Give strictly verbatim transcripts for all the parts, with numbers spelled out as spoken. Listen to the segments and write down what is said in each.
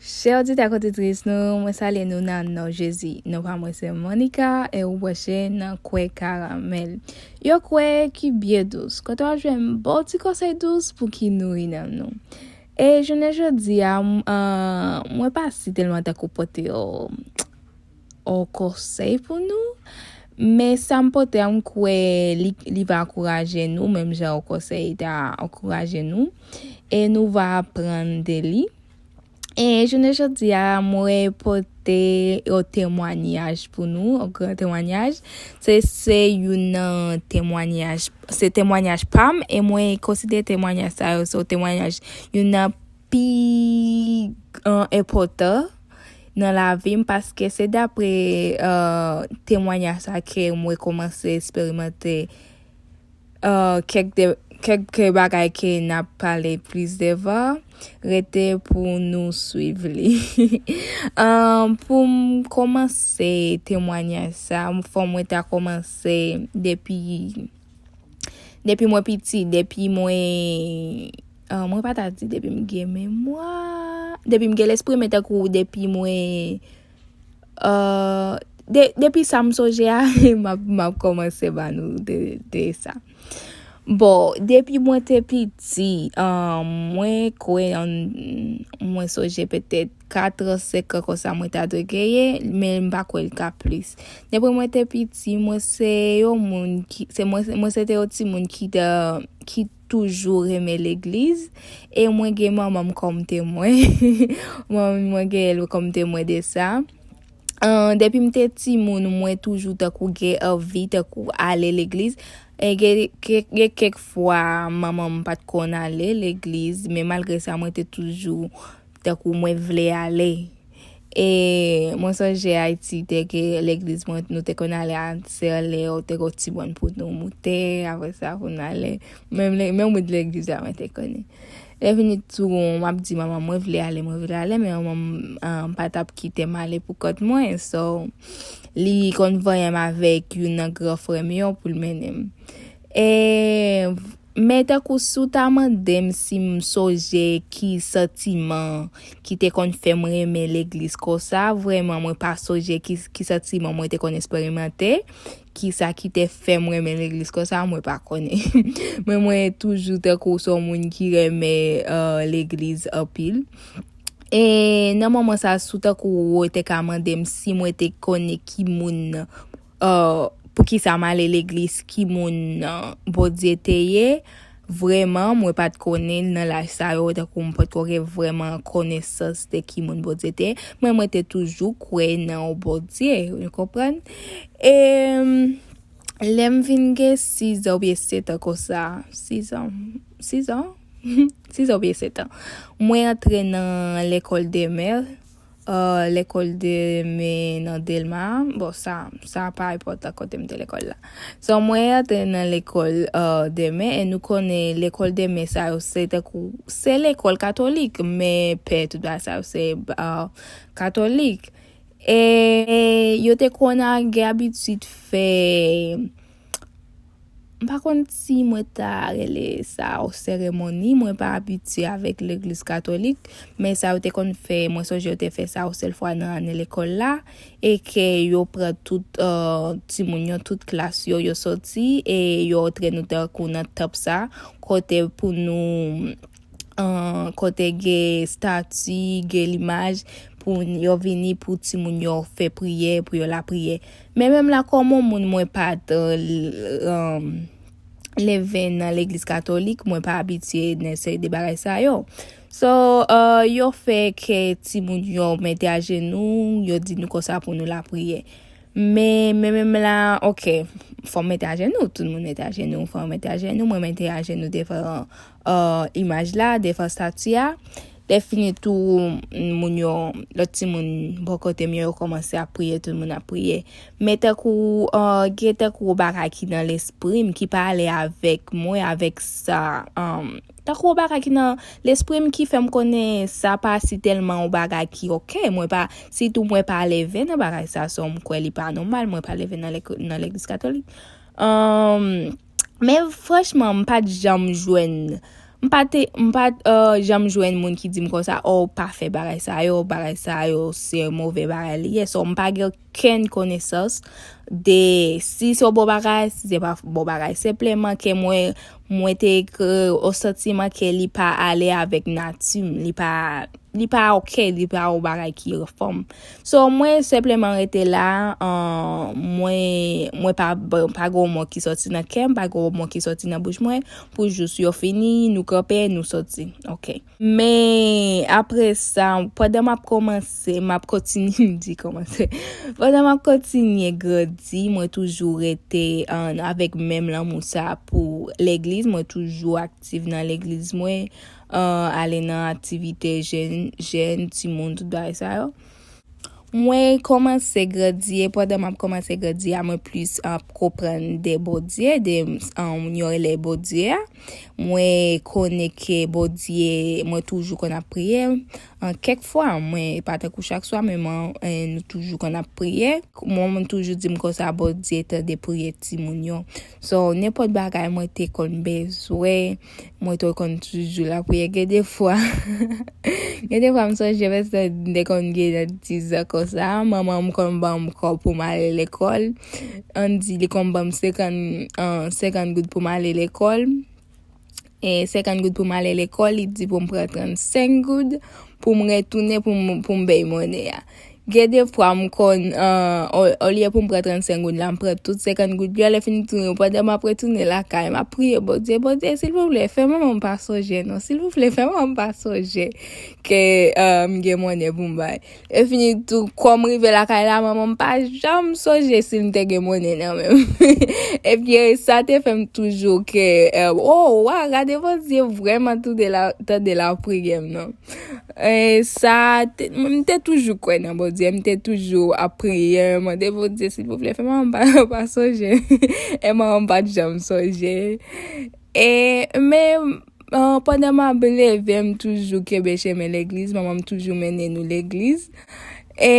Chè oditè ak oditris nou, mwen salye nou nan non Jezi. Non pa mwen se Monica e ou branche nan Kwè Karamèl. Yon kwè ki byen dous. Kote w ap jwenn bon ti konsèy dous pou ki nouri nanm nou. E jounen jodi a, m- ah, mwen pa si tèlman tankou pote yon, yon konsèy pou nou, men sa m pote a, m kwè li, li va ankouraje nou, menm jan yon konsèy ta ankouraje nou, e nou va aprann de li. E jounen jodi a, mwen pote yon temwanyaj pou nou, yon gran temwanyaj. Se, se youn nan temwanyaj, se temwanyaj pa m, e mwen konsidere temwanyaj sa yo, se yon temwanyaj youn nan pi, uh, enpòtan nan lavi m, paske se dapre, uh, temwanyaj sa ke mwen kòmanse eksperimante, uh, kèk de, kèk bagay ke n ap pale plis devan. Rete pou nou swiv li. Um, pou m kòmanse temwanyaj sa, fò mwen ta kòmanse depi, depi mwen piti, depi mwen, uh, mwen pa ta di depi m gen memwa, depi m gen lespri, men tankou depi mwen, uh, de, depi sa m sonje a, m ap, m ap kòmanse ba nou de, de sa. Bon, depi mwen te piti, um, mwen kwè an, mwen sonje petèt kat an, senk an konsa mwen ta dwe genyen, men m pa kwè l ka plis. Depi mwen te piti, mwen se yon moun ki, se mwen, mwen se te yon timoun ki te, ki toujou renmen legliz, e mwen gen manman m kòm temwen. Mwen, mwen gen l kòm temwen de sa. Uh, depi m te timoun, mwen toujou tankou gen anvi, tankou ale legliz. E gen, gen, gen kèk fwa, manman m pa t konn ale legliz, men malgre sa, mwen te toujou tankou mwen vle ale. E mwen sonje Ayiti, te gen legliz, mwen, nou te konn ale a Ansèlè, ou te gen yon ti bòn pou nou moute, apre sa, pou n ale. Menm le, menm wout legliz la, mwen te konnen. Lè vini tou, m ap di manman m, mwen vle ale, mwen vle ale, men manman m, ah, pa t ap kite m ale pou kont mwen. So, li konn voye m avèk youn nan gran frè m yo pou l mennen m. E, men tankou si w ta mande m si m sonje ki santiman ki te konn fè m renmen legliz konsa, vrèman, mwen pa sonje ki, ki santiman mwen te konn eksperimante. Kisa ki te fè m renmen legliz konsa, mwen pa konnen. Men mwen toujou tankou se yon moun ki renmen, uh, legliz anpil. E nan moman sa, si w tankou ou te ka mande m si mwen te konnen ki moun, uh, poukisa m ale legliz, ki moun, uh, Bondye te ye, vrèman, mwen pa t konnen l nan laj sa yo, tankou m potko gen vrèman konesans de ki moun Bondye te ye. Men mwen te toujou kwè nan yon Bondye, ou konprann? E lè m vin gen sis an oubyen sèt an konsa, sis an, sis an? Sis an oubyen sèt an. Mwen antre nan lekòl demè, uh, lekòl demè nan Dèlma. Bon, sa, sa pa enpòtan kote m te lekòl la. So, mwen antre nan lekòl, uh, demè, e nou konnen lekòl demè sa yo, se tankou, se lekòl katolik, men pè tout bagay sa yo, se, uh, katolik. E yo te konn a- gen abitid fè, m pa konn si mwen ta rele sa yon seremoni, mwen pa abitye avèk legliz katolik, men sa yo te konn fè, mwen sonje yo te fè sa yon sèl fwa nan ane lekòl la, e ke yo pran tout, uh, timoun yo, tout klas yo, yo soti, e yo antre nou tankou nan tanp sa, kote pou nou, uh, kote gen estati, gen limaj, pou yo vini pou timoun yo fè priyè, pou yo lapriyè. Men menm la, kòm yon moun mwen pa t, uh, l- um, leve nan legliz katolik, mwen pa abitye nan seri de bagay sa yo. So, uh, yo fè ke timoun yo mete ajenou, yo di nou konsa pou nou lapriyè. Men, men menm la, ok, fò m mete ajenou, tout moun mete ajenou, fò m mete ajenou, mwen mete ajenou devan, uh, imaj la, devan estati a. Lè fini tou, moun yo, lòt timoun bò kote m yo, yo kòmanse ap priye, tout moun ap priye. Men tankou, uh, gen tankou yon bagay ki nan lespri m, ki pale avèk mwen, avèk sa, um, tankou yon bagay ki nan lespri m ki fè m konnen sa pa si tèlman yon bagay ki ok. Mwen pa, sitou mwen pa leve nan bagay sa, so m kwè li pa nòmal, mwen pa leve nan lek- nan legliz katolik. Um, men franchman, m pa t janm jwenn, M pa te, m pa uh, janm jwenn moun ki di m konsa, oh, pa fè bagay sa yo, bagay sa yo, se move bagay li ye. So, m pa gen okenn konesans de si se yon bon bagay, si se pa bon bagay. Senpleman ke mwen, mwen te ekri o santiman ke li pa ale avèk nati m, li pa li pa oke, li pa yon bagay ki anfòm. So, mwen senpleman rete la, uh, mwen, mwen pa, pa gen mo ki soti nan kè m, pa gen mo ki soti nan bouch mwen, pou jous yo fini, nou kanpe, nou soti. Ok. Men apre sa, pandan m ap kòmanse, m ap kontinye, m di kòmanse. Pandan m ap kontinye grandi, mwen toujou rete uh, avèk menm lanmou sa pou legliz. Mwen toujou aktif nan legliz mwen, uh, ale nan aktivite jèn, jèn, timoun, tout bagay sa yo. Mwen kòmanse grandi, e pandan m ap kòmanse grandi a, mwen plis ap konprann de Bondye, de um, yo rele Bondye a. Mwen konnen ke Bondye, mwen toujou konn ap priye. An kèk fwa, mwen pa tankou chak swa, men mwen, eh, nou toujou konn ap priye. Mwen, mwen toujou di m konsa, Bondye tande priye timoun yo. So, nenpòt bagay mwen te konn bezwen, mwen te konn toujou lapriyè. Gen de fwa, gen de fwa m sonje, paske m te konn gen nan dizan konsa, manman m konn ban m kòb pou m ale lekòl. Ann di, li konn ban m senkant, uh, senkant goud pou m ale lekòl. E senkant goud pou m ale lekòl, li di pou m pran trannsenk goud pou m retounen pou m, pou m bay monnen an. Gen de fwa m konn, uh, olye pou m pran trannsenk goud la, m pran tout senkant goud yo, lè fini tounen, pandan m ap retounen lakay, m ap priye Bondye, Bondye, silvouplè, fè manman m pa sonje non, silvouplè, fè manman m pa sonje ke uh, m gen monnen pou m bay. E fini tou, kòm rive lakay la, manman m pa janm sonje si m te gen monnen nan men m. Epi sa te fè m toujou ke, eh, oh, wa, gade Bondye vrèman tande la, tande lapriyè m nan. E sa, te, m te toujou kwè nan Bondye, m te toujou ap priye, mande Bondye, silvouplè, fè manman m pa, pa sonje. E manman m pa t janm sonje. E, men, uh, pandan m ap leve, m toujou kenbe chemen legliz, manman m toujou mennen nou legliz. E,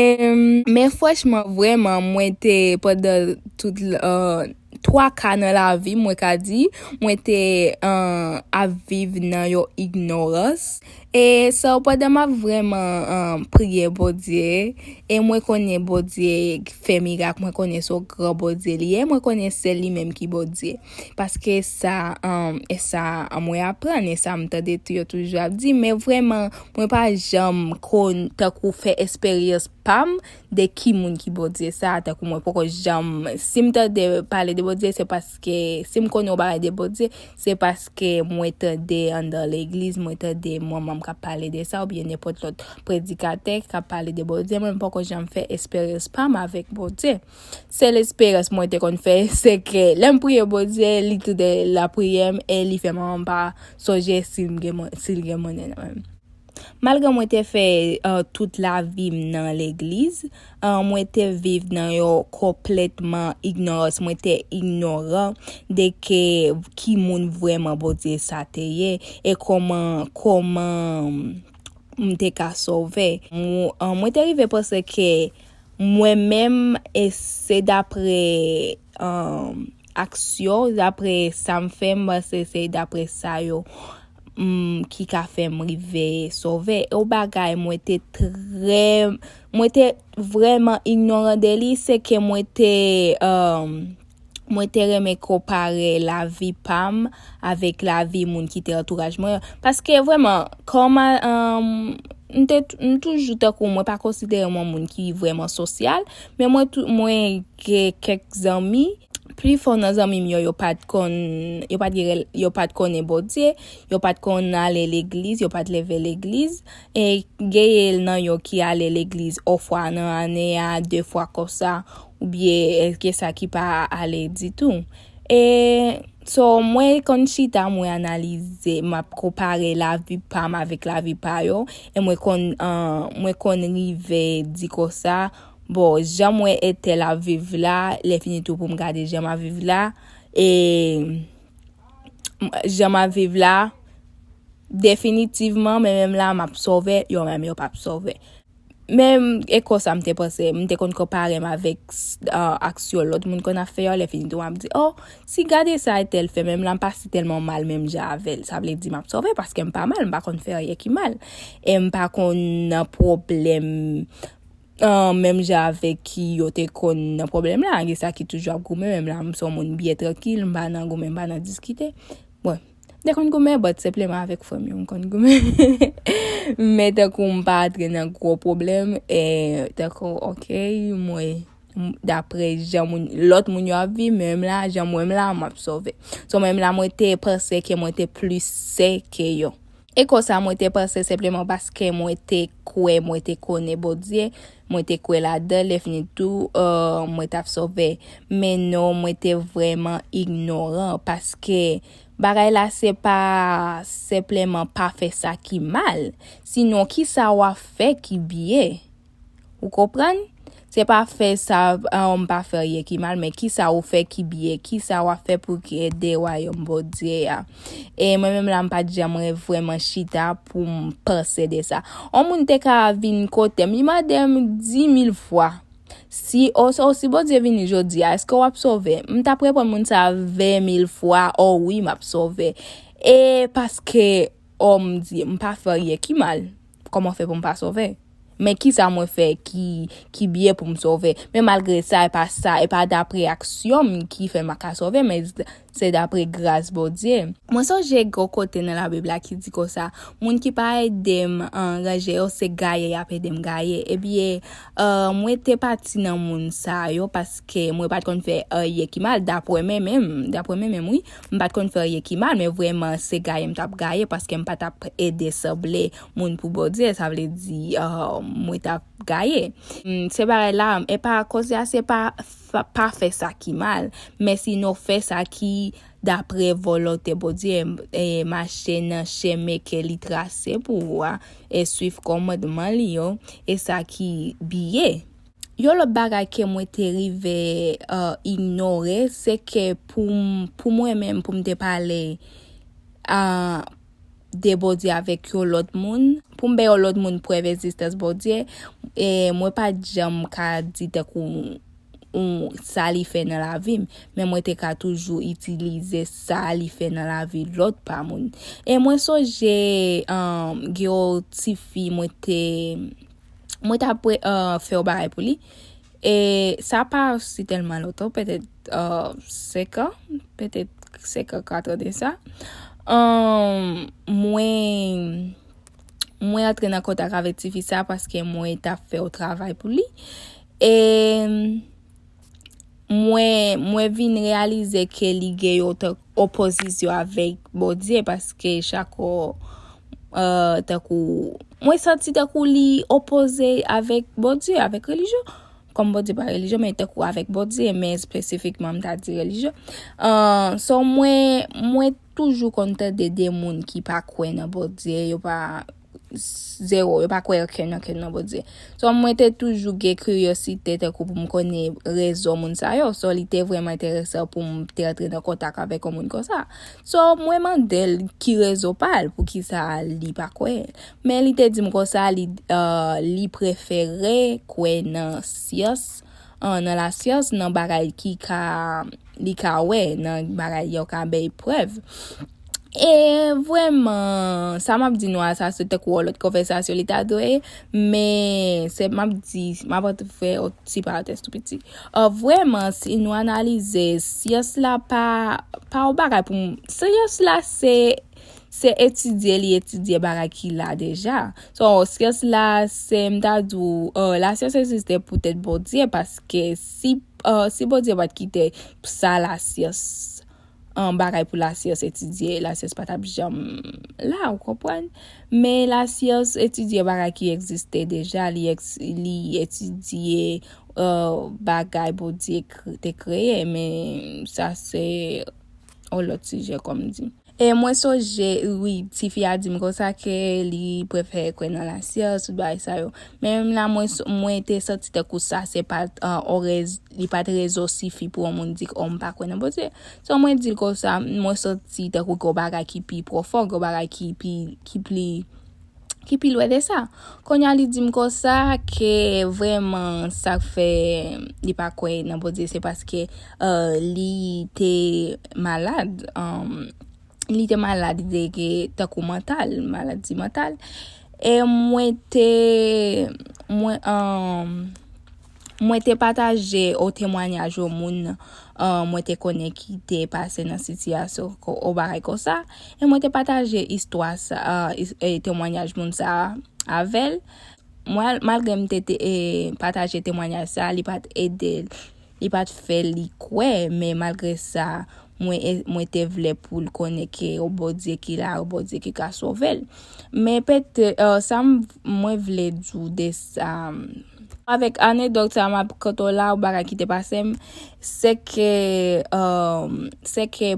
men franchman, vrèman, mwen te, pandan tout uh, twa ka nan lavi, mwen ka di, mwen te uh, ap viv nan yon ignorans. E sa, pandan m ap vrèman uh, priye Bondye, e mwen konnen Bondye fè mirak, mwen konnen se yon gran Bondye li ye, mwen konnen se li menm ki Bondye. Paske sa, um, e sa mwen aprann, e sa m tande tou yo toujou ap di, men vrèman, mwen pa janm konn tankou fè esperyans pa m de ki moun ki Bondye sa, tankou mwen poko janm, si m tande pale de Bondye, se paske, si m konnen yon bagay de Bondye, se paske mwen tande anndan legliz, mwen tande manman m k ap pale de sa, oubyen nenpòt lòt predikatè k ap pale de Bondye, mwen m poko janm fè esperyans pa m avèk Bondye. Sèl esperyans mwen te konn fè, se ke lè m priye Bondye, li tande lapriyè m e li fè manman m pa sonje si m gen, si l gen monnen nan men m. Malgre mwen te fè uh, tout lavi m nan legliz, uh, mwen te viv nan yon konplètman ignorans. Mwen te ignoran de ke ki moun vrèman Bondye sa te ye e kòman, kòman m te ka sove. Mwen, uh, mwen te rive panse ke mwen menm, e se dapre um, aksyon, dapre sa m fè, m panse se dapre sa yo um, ki ka fè m rive sove. E yon bagay mwen te trè, mwen te vrèman ignoran de li, se ke mwen te, um, mwen te renmen konpare lavi pa m avèk lavi moun ki te antouraj mwen yo. Paske vrèman, kòman, um, m te, m toujou tankou mwen pa konsidere mwen moun ki vrèman sosyal, men mwen, mwen gen kèk zanmi, plifò nan zanmi m yo, yo pa t konn, yo pa t gen, yo pa t konnen Bondye, yo pa t konn ale legliz, yo pa t leve legliz, e genyen nan yo ki ale legliz yon fwa nan ane a, de fwa konsa, oubyen gen sa ki pa ale ditou. E so, mwen konn chita, mwen analize, m ap konpare lavi pa m avèk lavi pa yo, e mwen konn, uh, mwen konn rive di konsa, bon, jan mwen entèl ap viv la, lè fini tou pou m gade jan m ap viv la, e jan m ap viv la, definitivman, men menm la, m ap sove, yo menm yo p ap sove. Men e konsa m te panse, m te konn konpare m avèk s- a- aksyon lòt moun konn ap fè yo, lè fini tou m ap di, oh, si gade sa entèl fè, menm la m pa si tèlman mal menm jan avè l. Sa vle di m ap sove paske m pa mal, m pa konn fè anyen ki mal. E m pa konn nan pwoblèm an, menm jan avèk ki yo te konn nan pwoblèm la. Gen sa ki toujou ap goumen, menm la m se yon moun byen trankil, m pa nan goumen, m pa nan diskite. Bon, m te konn goumen, but senpleman avèk frè m yo, m konn goumen. Men tankou m pa antre nan gwo pwoblèm, e tankou, ok, mwen, m- daprè jan moun, lòt moun yo ap viv, menm la, jan mwen m la, m ap sove. So, menm la, mwen te panse ke mwen te plis sen ke yo. E konsa, mwen te panse senpleman paske mwen te kwè, mwen te konnen Bondye, mwen te kwè ladan, lè fini tou, uh, mwen t ap sove. Men non, mwen te vrèman ignoran, paske bagay la se pa senpleman pa fè sa ki mal, sinon ki sa w ap fè ki byen. Ou konprann? Se pa fè sa, um, pa fè anyen ki mal, men ki sa ou fè ki byen, ki sa w ap fè pou ki ede wayòm Bondye a. E mwen menm la, m pa t janm vrèman chita pou m panse de sa. On moun te ka vin kote m, li mande m di mil fwa, si, o, o, si Bondye vini jodi a, èske w ap sove? M t ap reponn moun sa a ven mil fwa, o wi, m ap sove. E paske, o, m di, m pa fè anyen ki mal. Kòman fè pou m pa sove? Men ki sa mwen fè ki, ki byen pou m sove? Men malgre sa, e pa sa, e pa dapre aksyon m ki fè m pa ka sove, men se dapre gras Bondye. Mwen sonje gwo kote nan Labib la ki di konsa, moun ki pa ede m, an, ranje yo, se gaye y ap ede m gaye. Ebyen, an, mwen te pati nan moun sa yo paske mwen pa t konn fè anyen ki mal, dapre mwen menm, dapre mwen menm, wi. M pa t konn fè anyen ki mal, men vrèman, se gaye m t ap gaye paske m pa t ap ede sanble moun pou Bondye, sa vle di, ah, mwen t ap gaye. Mm, se bagay la, e pa koze a, se pa, pa, pa fè sa ki mal, men sinon fè sa ki dapre volonte Bondye, e mache nan chemen ke li trase pou ou a, e swiv kòmandman li yo, e sa ki byen. Yon lòt bagay ke mwen te rive, uh, inyore, se ke pou m, pou mwen menm, pou m te pale, ah, de Bondye avèk yon lòt moun, pou m bay yon lòt moun prèv egzistans Bondye, e mwen pa t janm ka di tankou, ou, sa li fè nan lavi m, men mwen te ka toujou itilize sa li fè nan lavi lòt pa moun. E mwen sonje, um, gen yon tifi mwen te, mwen t ap, uh, fè yon bagay pou li. E sa pa si tèlman lontan, petèt, uh, senk an, petèt senk an, kat an de sa. Um, mwen, mwen antre nan kontak avèk tifi sa paske mwen t ap fè yon travay pou li. E mwen, mwen vin reyalize ke li gen yon tan- opozisyon avèk Bondye, paske chak, uh, tankou, mwen santi tankou li opoze avèk Bondye, avèk relijyon. Kòm Bondye pa relijyon, men tankou avèk Bondye, men espesifikman, m ta di relijyon. Uh, so, mwen, mwen toujou konn tande de moun ki pa kwè nan Bondye, yo pa, zewo, yo pa kwè okenn, okenn nan Bondye. So, mwen te toujou gen kiryosite tankou pou m konnen rezon moun sa yo. So, li te vrèman enteresan pou m te antre nan kontak avèk yon moun konsa. So, mwen mande l ki rezon pa l, poukisa li pa kwè. Men li te di m konsa, li, uh, li prefere kwè nan syans, uh, nan lasyans, nan bagay ki ka, li ka wè, nan bagay yo ka bay prèv. E vrèman, sa m ap di nou a, sa se tankou yon lòt konvèsasyon li ta dwe ye, men se m ap di, m ap fè yon ti parantèz tou piti. Uh, vrèman, si nou analize, syans la pa, pa yon bagay pou m, syans la se, se etidye, li etidye bagay ki la deja. So, syans la, se m ta di w, uh, lasyans egziste poutèt Bondye, paske si, uh, si Bondye pa t kite sa lasyans, an, bagay pou lasyans etidye, lasyans pa t ap janm la, ou konprann? Men lasyans etidye bagay ki egziste deja, li eks- li etidye, uh, bagay Bondye kre- te kreye, men sa se yon lòt sijè, kòm di. E mwen sonje, wi, tifi a di m konsa ke li prefere kwè nan lasyans, tout bagay sa yo. Men menm la, mwen s- mwen te santi tankou sa, se pa t, uh, on rez- li pa t rezon sifi pou yon moun di ke, oh, m pa kwè nan Bondye. So, mwen di l konsa, mwen santi tankou gen yon bagay ki pi pwofon, gen yon bagay ki pi, ki pli, ki pi lwen de sa. Kounye a li di m konsa ke vrèman sa k fè li pa kwè nan Bondye se paske uh, li te malad. Um, li te malad, li te gen tankou mantal, maladi mantal. E mwen te, mwen, um, mwen te pataje o temwanyaj o moun uh, mwen te konnen ki te pase nan sitiyasyon o bagay konsa. E mwen te pataje istwa sa, uh, is, e temwanyaj moun sa avè l. Mwen, malgre m te, te e, pataje temwanyaj sa, li pa t ede l, li pa t fè li kwè, men malgre sa, mwen, e, mwen te vle pou l konnen ke yon Bondye ki la, yon Bondye ki ka sove l. Men pete, uh, sa m, mwen vle di w de sa, avèk anekdòt sa m ap konte w la, yon bagay ki te pase m, se ke, uh, se ke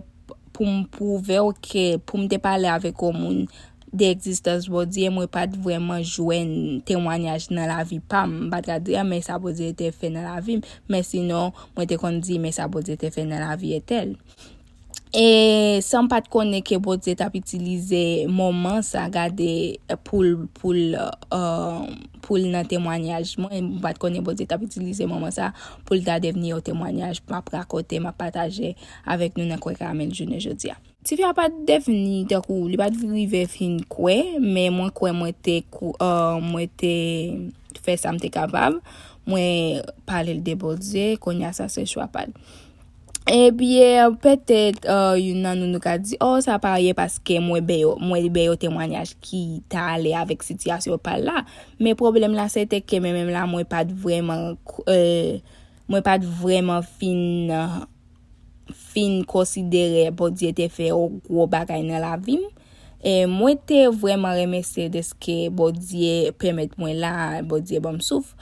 pou m pwouve w ke pou m te pale avèk yon moun de egzistans Bondye, mwen pa t vrèman jwenn temwanyaj nan lavi pa m. M pa t ka di, a, men sa Bondye te fè nan lavi m. Men sinon, mwen te konn di, men sa Bondye te fè nan lavi entèl. E san m pa t konnen ke Bondye t ap itilize moman sa, gade, pou l, pou l, uh, pou l nan temwanyaj mwen, m pa t konnen Bondye t ap itilize moman sa pou l ta devni yon temwanyaj m ap rakonte, m ap pataje avèk nou nan Kwè Karamèl jounen jodi a. Tifi a pa t devni tankou, li pa t rive fin kwè, men mwen kwè mwen te kou, uh, mwen te fè sa m te kapab. Mwen pale l de Bondye, kounye a sa se chwa pa l. Ebyen, petèt, uh, youn nan nou, nou ka di, o, sa pa ye paske mwen bè yo, mwen bè yo temwanyaj ki ta ale avèk sitiyasyon pa l la. Men pwoblèm la, se te ke mwen menm la, mwen pa t vrèman, uh, mwen pa t vrèman fin, uh, fin konsidere Bondye te fè yon gwo bagay nan lavi m. E mwen te vrèman remèsye deske Bondye pèmèt mwen la, Bondye ban m souf.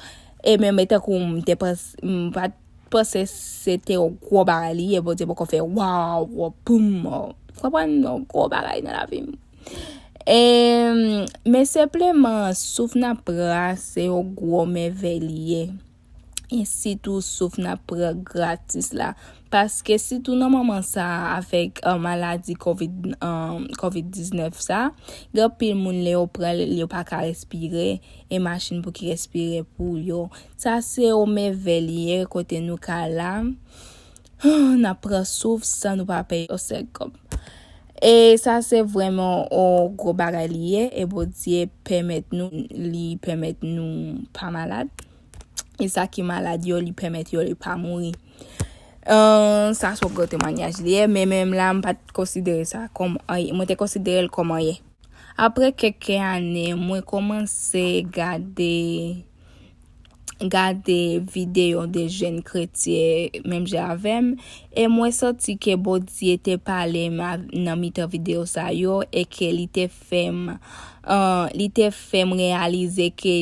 E menm tankou m te panse, m pa t panse se te yon gwo bagay li ye, Bondye poko fè waw, waw, boum, w konprann, yon gwo bagay nan lavi m. E, men senpleman, souf n ap pran, se yon gwo mèvèy li ye. E sitou souf n ap pran gratis la. Paske sitou nan moman sa avèk uh, maladi kovid, um, kovid diznèf sa, gen anpil moun lè yo pran l, yo pa ka respire, e machin pou ki respire pou yo. Sa se yon mèvèy li ye kote nou ka la, n ap pran souf san nou pa peye yon sèl kòb. E sa se vrèman yon gwo bagay li ye, e Bondye pèmèt nou, li pèmèt nou pa malad. E sa ki malad yo, li pèmèt yo, li pa mouri. Uh, sa se yon gwo temwanyaj li ye, men menm la, m pa t konsidere sa kòm anyen. Mwen te konsidere l kòm anyen. Apre kèk ane, mwen kòmanse gade, gade videyo de jèn kretyen menm jan avè m, e mwen santi ke Bondye te pale m nan mitan videyo sa yo, e ke li te fè m, uh, li te fè m reyalize ke,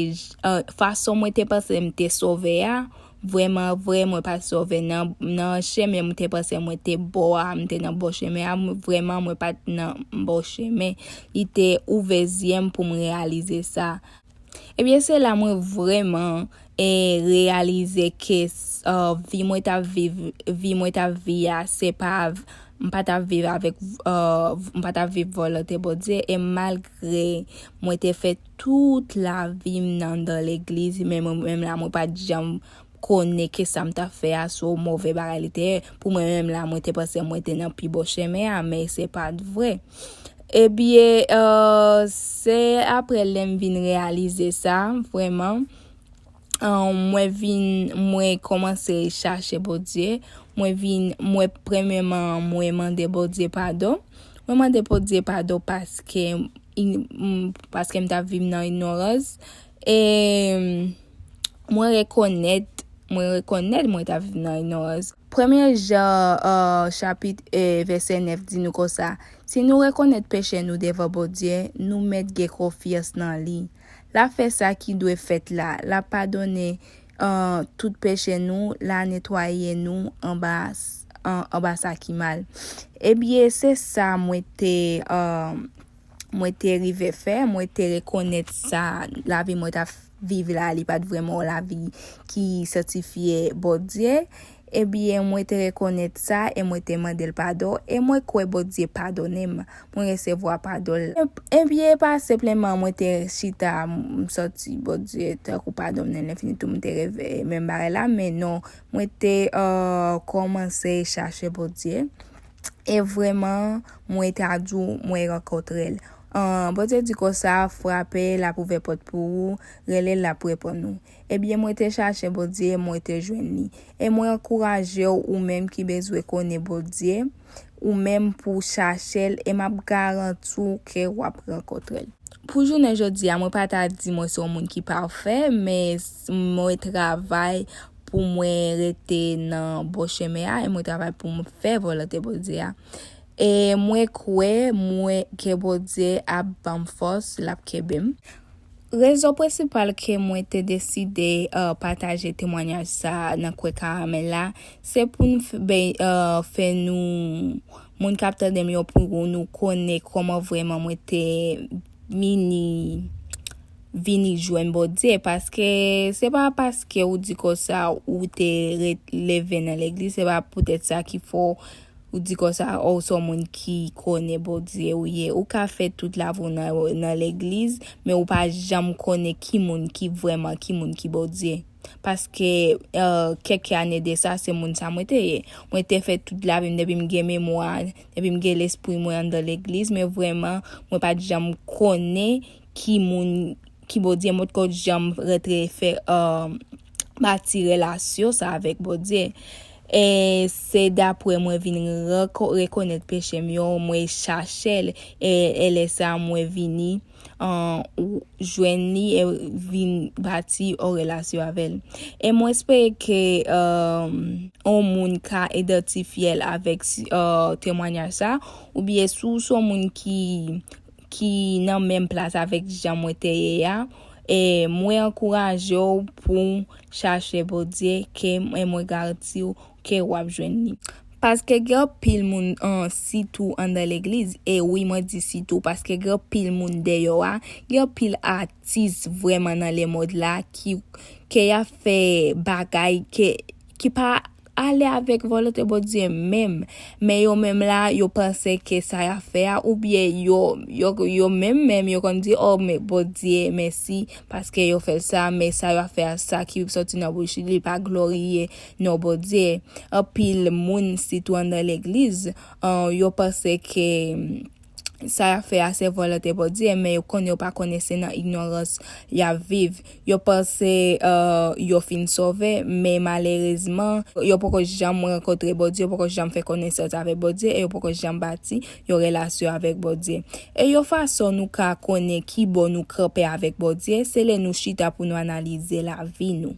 uh, fason mwen te panse m te sove a, vrèman vre, mwen pa t sove nan, nan chemen m te panse mwen te bon a, m te nan bon chemen a, vrèman mwen pa t nan bon chemen. Li te ouvè zye m pou m reyalize sa. Ebyen, se la mwen vrèman, e, reyalize ke, uh, vi mwen t ap viv, vi mwen t ap viv a, se pa, m pa t ap viv avèk, uh, m pa t ap viv volonte Bondye, e malgre mwen te fè tout lavi m nan, nan legliz, men mwen menm la, mwen pa t janm konnen ke sa m t ap fè a se yon move bagay li te ye. Pou mwen menm la, mwen te panse mwen te nan pi bon chemen a, men se pa t vre. Ebyen, uh, se apre lè m vin reyalize sa, vrèman, uh, mwen vin, mwen kòmanse chache Bondye. Mwen vin, mwen premyèman, mwen mande Bondye padon. Mwen mande Bondye padon paske, paske m t ap viv nan ignorans. E mwen rekonèt, mwen rekonèt mwen t ap viv nan ignorans. Premye Jan, uh, chapit, e vèsè nèf di nou konsa, si nou rekonèt peche nou devan Bondye, nou mèt gen konfyans nan li. L ap fè sa ki dwe fèt la. L ap padone, uh, tout peche nou, l a netwaye nou anba, an, anba sa ki mal. Ebyen, se sa mwen te, uh, mwen te rive fè, mwen te rekonèt sa, lavi mwen t ap viv la, li pa t vrèman yon lavi ki sanktifye Bondye. Ebyen, mwen te rekonèt sa e mwen te mande l padon, e mwen kwè Bondye padone m. Mwen resevwa padon l. Ebyen, e pa senpleman mwen te chita, m sòti, Bondye tankou padon m nan lenfini tou, m te reve menm bagay la, men non, mwen te, euh, kòmanse chache Bondye. E vrèman, mwen ta di w, mwen rankontre l. An, Bondye di konsa, frape, l ap ouvè pòt pou ou, rele l, l ap reponn ou. Ebyen, mwen te chache Bondye, mwen te jwenn li. E mwen ankouraje w, ou menm ki bezwen konnen Bondye, ou menm pou w chache l, e m ap garanti w ke w ap rankontre l. Pou jounen jodi a, mwen pa ta di mwen se yon moun ki pafè, men s- mwen travay pou mwen rete nan bon chemen a, e mwen travay pou mwen fè volonte Bondye a. E mwen kwè, mwen ke Bondye ap ban m fòs, l ap kenbe m. Rezon prensipal ke mwen te deside, uh, pataje temwanyaj sa nan kwen karamèl la, se pou n f- ben, uh, fè nou, moun k ap tande m yo, pou nou konnen kòman vrèman mwen te vini, vini jwenn Bondye. Paske se pa paske ou di konsa ou te ret- leve nan legliz, se pa poutèt sa ki fè w di konsa, o, w se yon moun ki konnen Bondye ou ye. Ou ka fè tout lavi w nan, nan legliz, men ou pa janm konnen ki moun ki vrèman, ki moun ki Bondye. Paske, euh, kèk ane de sa, se moun sa mwen te ye. Mwen te fè tout lavi m depi m gen memwa, depi m gen lespri mwen anndan legliz, men vrèman, mwen pa t janm konnen ki moun ki Bondye, mwen t ko janm rantre fè, euh, bati relasyon sa avèk Bondye. E se dapre mwen vin reko- rekonèt peche m yo, mwen chache l, e, e lè sa mwen vini, euh, ou- jwenn li e vin bati yon relasyon avè l. E mwen espere ke, euh, yon moun ka idantifye l avèk, euh, temwanyaj sa, oubyen si w se yon moun ki ki nan menm plas avèk jan mwen te ye a, e mwen ankouraje w pou w chache Bondye, ke mwen, mwen garanti w ke w ap jwenn li. Paske gen anpil moun, an, sitou anndan legliz, e wi, mwen di sitou, paske gen anpil moun deyò a, gen anpil atis vrèman nan lemond la ki, ke y ap fè bagay ke, ki pa ale avèk volonte Bondye menm. Men yo menm la, yo panse ke sa y ap fè a, oubyen yo, yo, yo menm menm, yo konn di, o, men Bondye, mèsi, paske yo fè l sa, men sa y ap fè a, sa ki sòti nan bouch li, li pa gloriye non Bondye. Anpil moun, sitou anndan legliz, an, yo panse ke, sa y ap fè a se volonte Bondye, men yo konnen yo pa konnen se nan ignorans y ap viv. Yo panse, euh, yo fin sove, men malerezman, yo poko janm rankontre Bondye, yo poko janm fè konesans avèk Bondye, e yo poko janm bati yon relasyon avèk Bondye. E yon fason nou ka konnen ki bò nou kanpe avèk Bondye, se lè nou chita pou nou analize lavi nou.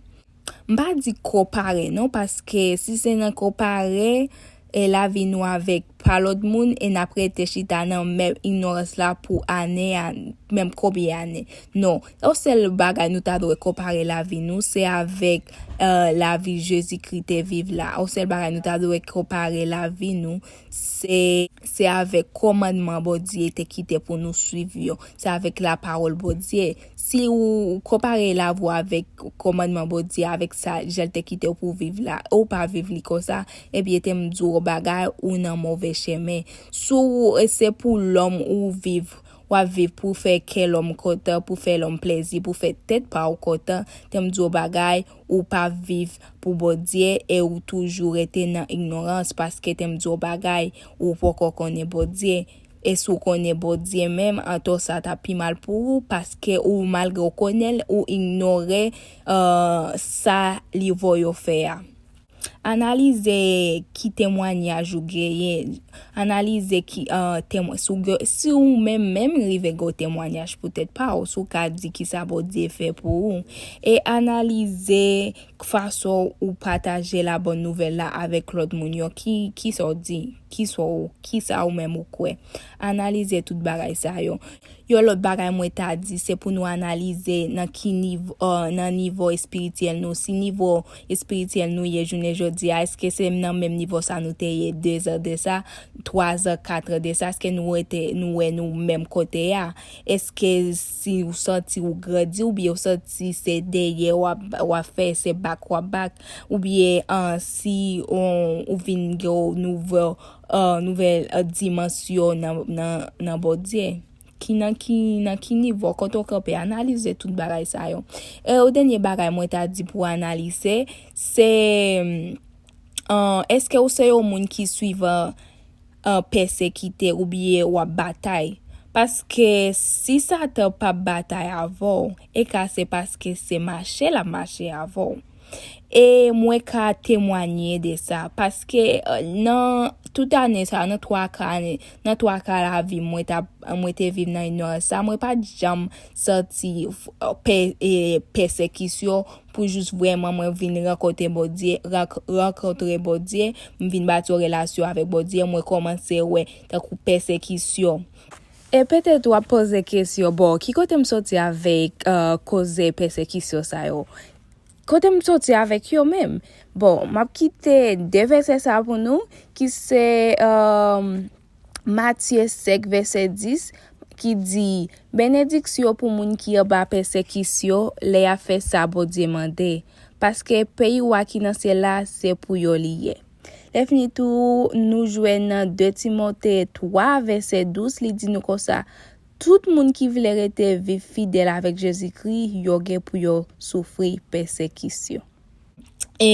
M pa di konpare non, paske si se nan konpare, e, lavi nou avèk pa lòt moun, e n ap rete chita nan menm ignorans la pou ane, a- menm konbyen ane. Non, yon sèl bagay nou ta dwe konpare lavi nou, se avèk, e, lavi Jezikri te viv la. Yon sèl bagay nou ta dwe konpare lavi nou, se, se avèk kòmandman Bondye te kite pou nou swiv yo. Se avèk lapawòl Bondye. Si ou konpare lavi w avèk kòmandman Bondye, avèk sa, jan l te kite w pou w viv la, e w pa viv li konsa, ebyen, te m di w yon bagay, ou nan move chemen. Si w, e se pou lòm ou viv, w ap viv pou fè kè lòm kontan, pou fè lòm plezi, pou fè tèt pa w kontan, te m di w yon bagay, ou pa viv pou Bondye, e ou toujou rete nan ignorans, paske te m di w yon bagay, ou poko konnen Bondye. E si w konnen Bondye menm, atò sa t ap pi mal pou ou, paske ou, malgre w konnen l, ou inyore, euh, sa li voye w fè a. Analize ki temwanyaj ou genyen. Analize ki, euh, temw- si w gen, si w menm, menm rive gen yon temwanyaj pou tèt pa w, si w ka di ki sa Bondye fè pou ou. E analize fason ou pataje la bòn nouvèl la avèk lòt moun yo. Ki, ki sa w di? kisa w, kisa ou menm ou kwè. Analize tout bagay sa yo. Yon lòt bagay mwen ta di, se pou nou analize nan ki nivo, nan nivo espirityèl nou. Si nivo espirityèl nou ye jounen jodi a, èske se nan menm nivo sa nou te ye de zan de sa, twa zan, kat zan de sa? Èske nou rete, nou wè nou menm kote a? Èske si ou santi ou grandi, oubyen ou santi se dèyè w ap, w ap fè, se back w ap back, oubyen, an, si ou, ou vin gen yon nouvo, an, nouvèl, an, dimansyon nan, nan, nan Bondye? Ki nan ki, nan ki nivo, kote w kanpe, analize tout bagay sa yo. E yon dènye bagay mwen ta di pou analize, se, an, èske ou se yon moun ki swivan, an, pèsekite oubyen w ap batay? Paske si Satan p ap batay avè w, e ka se paske se mache l ap mache avè w. E mwen ka temwanye de sa, paske, e, nan tout ane sa, nan twa ka ane, nan twa ka lavi m, mwen t ap, mwen te viv nan ignorans sa, mwen pa t janm santi, e, pè-, e, pèsekisyon pou jis vrèman mwen vin rankontre Bondye, rank-, rankontre Bondye, m vin bati yon relasyon avèk Bondye, mwen kòmanse wè tankou pèsekisyon. E petèt w ap poze kesyon, bon, ki kote m soti avèk, e, koze pèsekisyon sa yo? Kote m soti avèk yo menm? Bon, m ap kite de vèsè sa pou nou, ki se, e, Matye senk, vèsè dis, ki di, Benediksyon pou moun ki anba pèsekisyon, lè y ap fè sa Bondye mande, paske peyi Wa ki nan syèl la, se pou yo li ye. Lè fini tou, nou jwenn nan de Timote twa, vèsè douz, li di nou konsa, Tout moun ki vle rete viv fidèl avèk Jezikri, yo gen pou yo soufri pèsekisyon. E,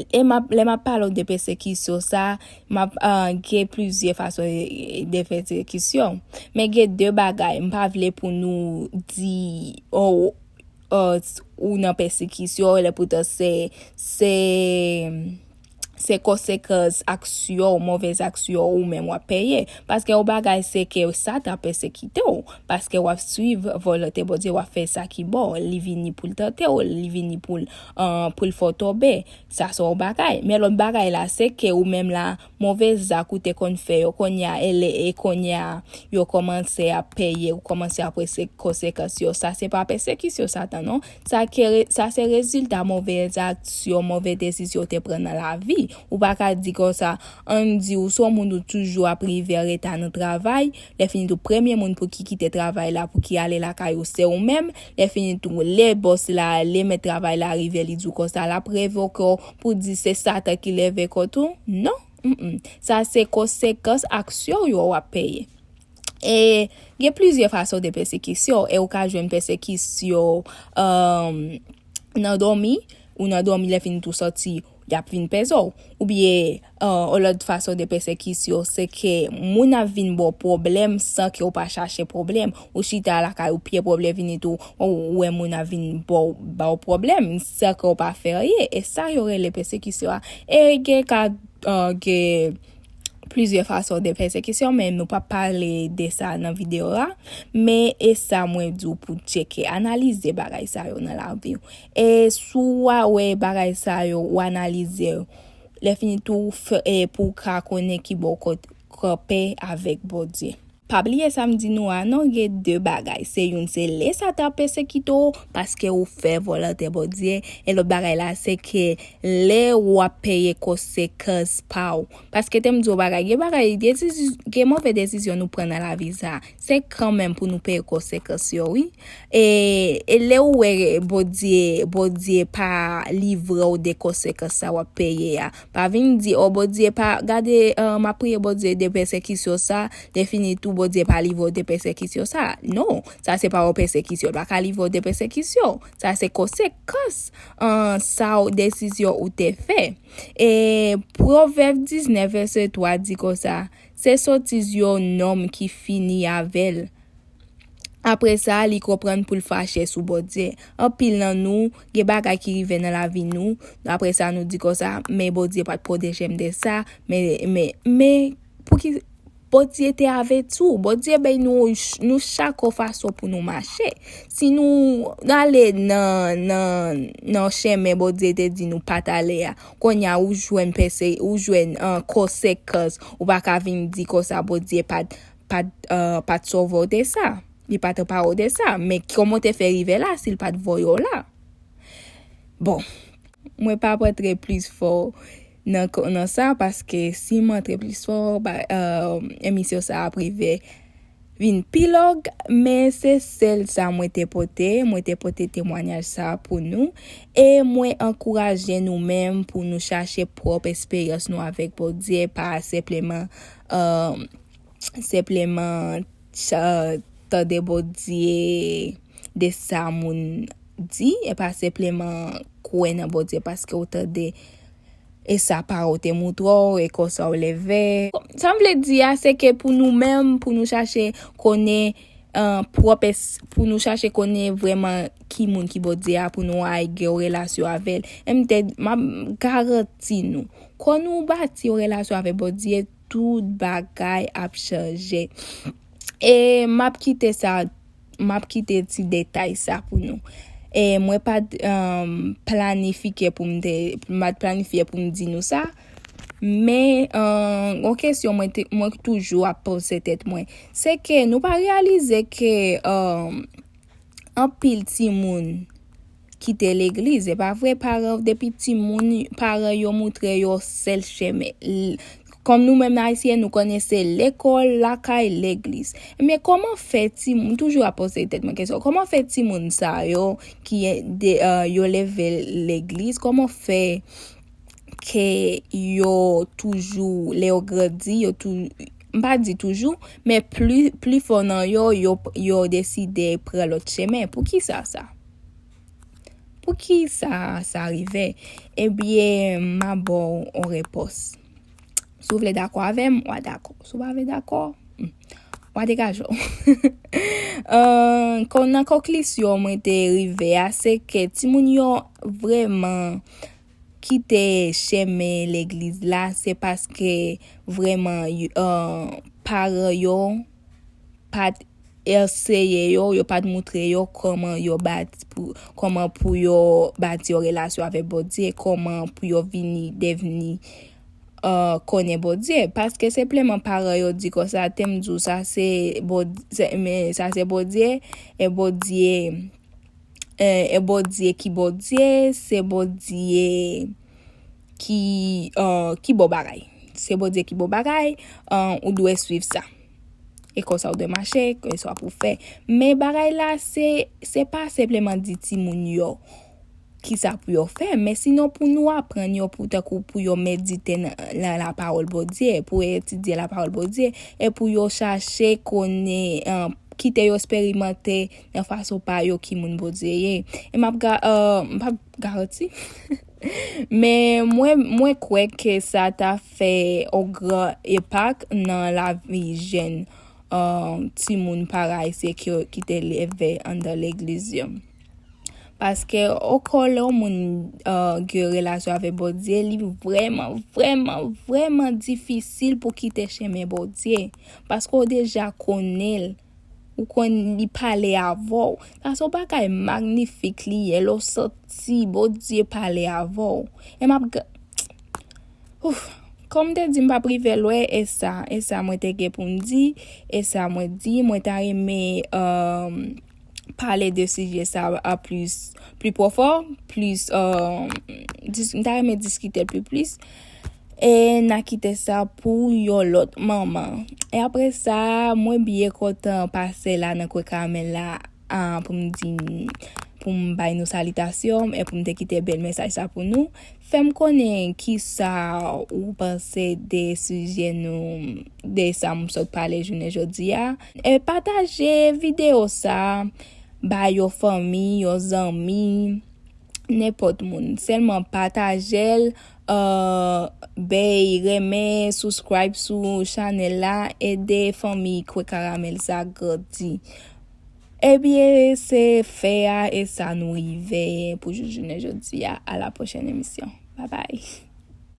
e m ap, lè m ap pale w de pèsekisyon sa, m ap, ah, gen plizyè fason de, de pèsekisyon. Men gen de bagay, m pa vle pou nou di, oh, oh, ou nan pèsekisyon, lè poutan se, se, se konsekans aksyon, movèz aksyon ou menm w ap peye. Paske yon bagay se ke Satan ap pèsekite w, paske w ap swiv volonte Bondye, w ap fè sa ki bon, li vini pou l tante w, li vini pou l, ah, pou l fè w tonbe. Sa se yon bagay. Men lòt bagay la, se ke ou menm la, movèz zak ou te konn fè yo, kounye a, e le, e kounye a, yo kòmanse ap peye, ou kòmanse ap wè se konsekans yo. Sa se pa pèsekisyon Satan, non. Sa ke re-, sa se rezilta movèz aksyon, movèz desizyon ou te pran nan lavi. Ou pa ka di konsa, ann di ou se yon moun ou toujou ap rive an reta nan travay, lè fini tou premye moun pou ki kite travay la, pou ki ale lakay ou, se ou menm, lè fini tou lè bòs la, lè mèt travay la rive, li di w konsa, l ap revoke w pou di se Satan ki leve kont ou. Non. Mm-mm. Sa se konsekans aksyon w yo w ap peye. E gen plizyè fason de pèsekisyon, e ou ka jwenn pèsekisyon, um, nan dòmi, ou nan dòmi lè fini tou sòti, y ap vin peze w. Oubyen, uh, yon lòt fason de pèsekisyon, se ke moun ap vin ba w pwoblèm san ke w pa chache pwoblèm. Ou chita lakay ou, pye pwoblèm, fini tou, ou, ou wè moun ap vin ba w, ba w pwoblèm san ke w pa fè anyen. E sa yo rele pèsekisyon a. E gen ka, uh, gen plizyè fason de pèsekisyon, men nou p ap pale de sa nan videyo a. Men e sa mwen di w pou tcheke, analize bagay sa yo nan lavi w. E si w a wè bagay sa yo, ou analize yo. Lè fini tou, w fè, e pou w ka konnen ki bò w kot-, kanpe avèk Bondye. Pa bliye sa m di nou a non, gen de bagay. Se youn, se lè Satan ap pèsekite w paske ou fè volonte Bondye. E lòt bagay la, se ke lè w ap peye konsekans pa w. Paske te m di w bagay, gen bagay, desiz-, gen move desizyon nou pran nan lavi sa. Se kanmenm pou nou peye konsekans yo, wi. E, e lè w wè Bondye, Bondye pa livre w de konsekans sa w ap peye a, pa vin di, o Bondye pa, gade, eh, m ap priye Bondye de pèsekisyon sa, lè fini tou Bondye pa livre w de pèsekisyon sa. Non, sa se pa yon pèsekisyon, l pa ka livre w de pèsekisyon. Sa se konsekans, eh, sa w, desizyon ou te fè. E Pwovèb diznèf vèsè twa di konsa, se sotiz yon nonm ki fini avè l. Apre sa, li konprann pou l fache sou Bondye. Anpil nan nou, gen bagay ki rive nan lavi nou, apre sa nou di konsa, men Bondye pa t pwoteje m de sa, men, men, men, pouki, Bondye te avèti w. Bondye bay nou, nou chak yon fason pou nou mache. Si nou, nou ale nan, nan, nan chemen Bondye te di nou pa t ale a, kounye a ou jwenn pèse, ou jwenn, uh, konsekans, ou pa ka vin di konsa Bondye pa t, pa t, uh, pa t sove w de sa. Li pa t anpare w de sa. Men kòman w te fè rive la si l pa t voye w la? Bon, mwen p ap antre plis fò nan, nan sa, paske si m antre plis fò, ba, uh, emisyon sa ap rive vin pi long, men se sèl sa mwen te pote. Mwen te pote temwayaj sa pou nou. E mwen ankouraje nou menm pou nou chache pwòp esperyans nou avèk Bondye, pa senpleman, uh, senpleman cha-, tande Bondye de sa moun di, e pa senpleman kwè nan Bondye paske w tande e sa pawòl te montre w, e konsa w leve. Sa m vle di a, se ke pou nou menm, pou nou chache konnen, uh, pwòp es-, pou nou chache konnen vrèman ki moun ki Bondye a, pou nou ay gen yon relasyon avè l. E m te, m ap garanti nou, kò nou bati yon relasyon avè Bondye, tout bagay ap chanje. E m ap kite sa, m ap kite ti detay sa pou nou. E mwen pa t, um, planifike pou m te, m pa t planifye pou m di nou sa. Men, um, yon kesyon mwen te, mwen toujou ap poze tèt mwen, se ke nou pa reyalize ke, um, anpil timoun kite legliz, e pa vre? Paran, depi timoun, paran yo montre yo sèl chemen. L-, kòm nou menm Ayisyen, nou konnen se lekòl, lakay, legliz. Men kòman fè timoun, toujou ap poze tèt mwen kesyon, kòman fè timoun sa yo ki de, uh, yo leve legliz, kòman fè ke yo toujou, lè yo grandi, yo tou-, m pa di toujou, men pli, pli fò nan yo, yo, yo deside pran lòt chemen. Poukisa sa? Poukisa sa rive? Ebyen, m a ba w yon repons. Si w vle dakò avè m, w a dakò. Si w pa vle dakò, hmm, w a degaje w. Euh, kon-, nan konklisyon mwen te rive a, se ke timoun yo vrèman kite chemen legliz la, se paske vrèman, y-, euh, paran yo pa t anseye yo, yo pa t montre yo kòman yo bat-, pou, kòman pou yo bati yon relasyon avèk Bondye, kòman pou yo vini, devni, euh, konnen Bondye. Paske senpleman paran yo di konsa, te m di w sa se Bond-, se, men sa se Bondye, e Bondye, e, e Bondye ki Bondye, se Bondye ki, euh, ki bon bagay. Se Bondye ki bon bagay, euh, ou dwe swiv sa. E konsa ou dwe mache, konsa pou fè. Men bagay la, se, se pa senpleman di timoun yo kisa pou yo fè, men sinon pou nou aprann yo pou, tankou pou yo medite nan, nan lapawòl Bondye, pou yo etidye lapawòl Bondye, e pou yo chache konnen, euh, kite yo esperimante nan fason pa yo ki moun Bondye ye. E m ap ga-, euh, m p ap garanti. Men mwen, mwen kwè ke sa ta fè yon gran enpak nan lavi jèn, euh, timoun paran ayisyen ki, ki te leve anndan legliz yo. Paske, okò lè yon moun, euh, gen relasyon avèk Bondye, li vrèman, vrèman, vrèman difisil pou kite chemen Bondye. Paske w deja konnen l. Ou konn li pale avè w. Sa se yon bagay magnifik li ye, lè w santi Bondye pale avè w. E m ap ga-, ouf, kòm m te di, m p ap rive lwen, e sa, e sa mwen te gen pou m di, e sa mwen di, mwen ta renmen, euh, pale de sijè sa a plis, pli pwofon, plis, euh, dis-, m ta renmen diskite l pi plis. E n a kite sa pou yon lòt moman. E apre sa, mwen byen kontan pase la nan Kwen Karamèl la, a, pou m di, pou m bay nou salitasyon, e pou m te kite bèl mesaj sa pou nou. Fè m konnen kisa ou panse de sijè nou, de sa m sot pale jounen jodi a. E pataje videyo sa, bay yon fanmi, yon zanmi, nenpòt moun. Sèlman pataje l, euh, bay, renmen, subscribe sou chanèl la, ede fanmi Kwen Karamèl sa grandi. Ebyen, se fè a e sa nou rive pou jou jounen jodi a. A la pwochèn emisyon. Bye bye.